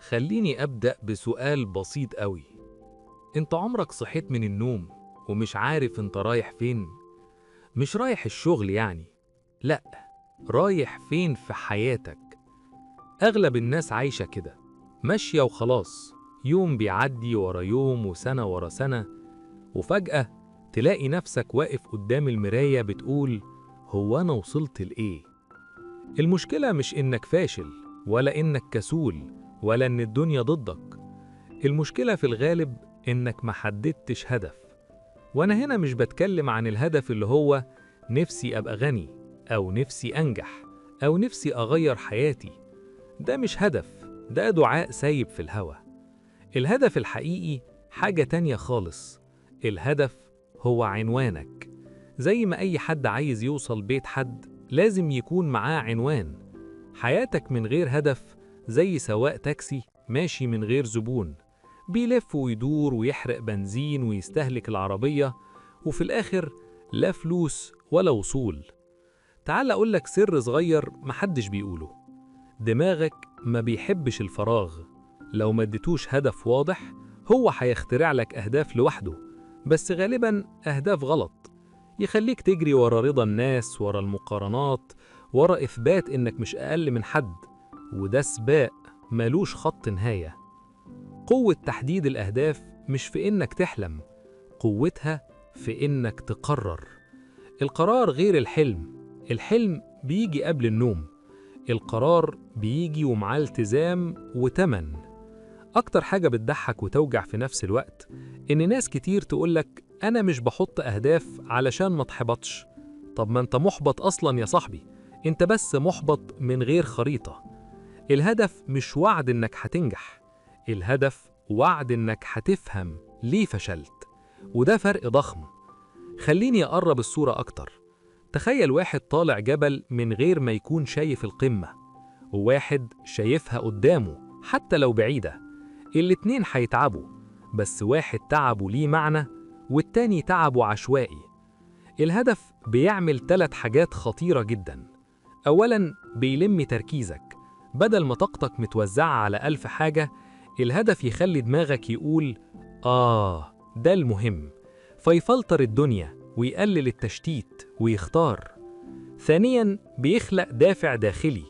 خليني أبدأ بسؤال بسيط قوي. انت عمرك صحيت من النوم ومش عارف انت رايح فين؟ مش رايح الشغل يعني، لأ، رايح فين في حياتك؟ أغلب الناس عايشة كده، ماشية وخلاص، يوم بيعدي ورا يوم وسنة ورا سنة، وفجأة تلاقي نفسك واقف قدام المراية بتقول هو أنا وصلت لإيه؟ المشكلة مش إنك فاشل ولا إنك كسول ولا إن الدنيا ضدك، المشكلة في الغالب إنك ما حددتش هدف. وأنا هنا مش بتكلم عن الهدف اللي هو نفسي أبقى غني أو نفسي أنجح أو نفسي أغير حياتي، ده مش هدف، ده دعاء سايب في الهوا. الهدف الحقيقي حاجة تانية خالص. الهدف هو عنوانك. زي ما أي حد عايز يوصل بيت حد لازم يكون معاه عنوان. حياتك من غير هدف زي سواق تاكسي ماشي من غير زبون، بيلف ويدور ويحرق بنزين ويستهلك العربية، وفي الآخر لا فلوس ولا وصول. تعال أقولك سر صغير محدش بيقوله: دماغك ما بيحبش الفراغ. لو ما اديتوش هدف واضح هو هيخترع لك أهداف لوحده، بس غالباً أهداف غلط، يخليك تجري ورا رضا الناس، ورا المقارنات، ورا إثبات إنك مش أقل من حد، وده سباق ملوش خط نهاية. قوة تحديد الأهداف مش في إنك تحلم، قوتها في إنك تقرر. القرار غير الحلم، الحلم بيجي قبل النوم، القرار بيجي ومعاه التزام وتمن. أكتر حاجة بتضحك وتوجع في نفس الوقت إن ناس كتير تقولك أنا مش بحط أهداف علشان ما تحبطش. طب ما أنت محبط أصلاً يا صاحبي، أنت بس محبط من غير خريطة. الهدف مش وعد إنك هتنجح، الهدف وعد إنك هتفهم ليه فشلت، وده فرق ضخم. خليني أقرب الصورة أكتر. تخيل واحد طالع جبل من غير ما يكون شايف القمة، وواحد شايفها قدامه حتى لو بعيدة. الاتنين هيتعبوا، بس واحد تعبه ليه معنى والتاني تعبه عشوائي. الهدف بيعمل 3 حاجات خطيرة جدا. أولا، بيلم تركيزك. بدل ما طاقتك متوزعة على 1000 حاجة، الهدف يخلي دماغك يقول آه ده المهم، فيفلتر الدنيا ويقلل التشتيت ويختار. ثانياً، بيخلق دافع داخلي.